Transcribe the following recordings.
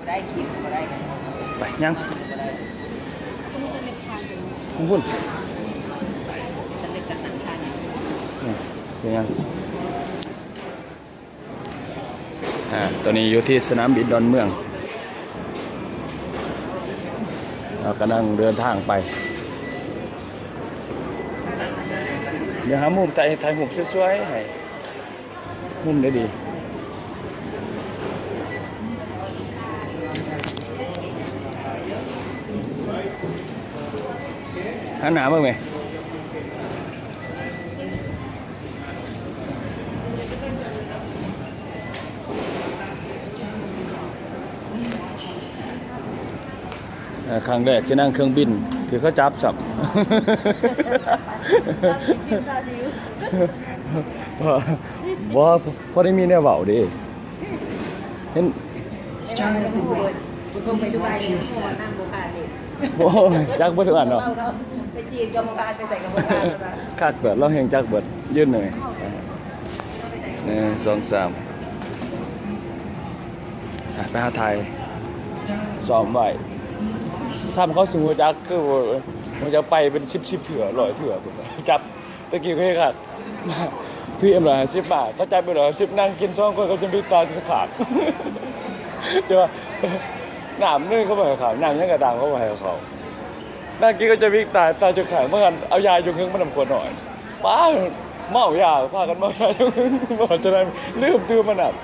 ໄດ້ຄິວບໍ່ໄດ້ ໄປ ຍັງ ບໍ່ໄດ້ ພຸ້ນ ເປັນຕາເລັກກັນນັ່ງທານ ນີ້ ຊິຍັງ ອ່າ ຕອນນີ້ຢູ່ທີ່ສະໜາມບິນດອນເມືອງ ເຮົາກຳລັງເດີນທາງໄປ ດຽວຫາມຸມຖ່າຍ ຖ່າຍຮູບສວຍໆໃຫ້ ມຸມໄດ້ດີ ຫັນໜ້າເບິ່ງແມ. ເອີ ຄັ້ງແລກທີ່ນັ່ງເຄື່ອງບິນ ຖືກເຂົາຈັບຊ້ຳ. ບໍ່ ພໍໄດ້ມີແນວເວົ້າເດ້ ເຫັນ ໂອ້ຍ ຈັກເບິດທຸກອັນເນາະ ໄປຈີນກໍບໍ່ຜ່ານ ໄປໃສກໍບໍ່ຜ່ານ ຄັກເບີດ ລາວແຮ່ງຈັກເບີດ ຢືນໜ້ອຍ ໜຶ່ງ ສອງ ສາມ ອ່ະ ໄປຫາຖ່າຍ ຊ້ອມໄວ້ ຊ້ຳເຂົາຊິຮູ້ຈັກ ຄືຮູ້ຈັກໄປເປັນສິບ ສິບເທື່ອ ຮ້ອຍເທື່ອ ຈັບ ແຕ່ກີ້ເຄີຍຄັກ ຖືເອັມຮ້ອຍຫ້າສິບມາ ເຂົາຈັບເອັມຮ້ອຍຫ້າສິບ ນັ່ງກິນສອງຄົນ ເຂົາຈະມີຕາຈະຂາດ ແຕ່ວ່າ ນ້ຳນີ້ເຂົາບໍ່ໃຫ້ເຂົາ ນ້ຳຫຍັງກໍຕາມເຂົາບໍ່ໃຫ້ເຂົາ ນັ່ງກິນກໍຈະມີຕາ ຕາຈະຂາດ ເມື່ອນັ້ນເອົາຢາຢູ່ເທິງມານຳຂວດນ້ອຍ ປ້າ ເມົາຢາ ພາກັນເມົາຢາຢູ່ເທິງ ບໍ່ຈະໄດ້ລືມຕື່ມມານຳ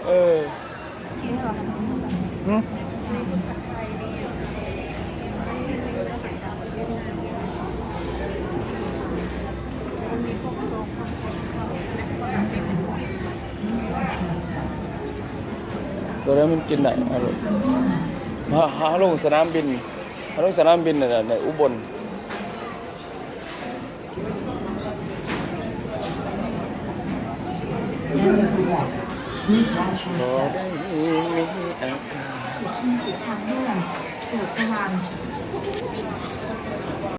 ເອີ. ຫຶ? ຕົວໃດມັນກິນໄດ້ ເອົາໂລດ ຫາ ຫາລົງສະໜາມບິນ ຫາລົງສະໜາມບິນນັ້ນນະ ໃນອຸບົນ. ບໍ່ໄດ້ມີອາການ ທາງເລື່ອງ ເກີດກະຫວ່າງ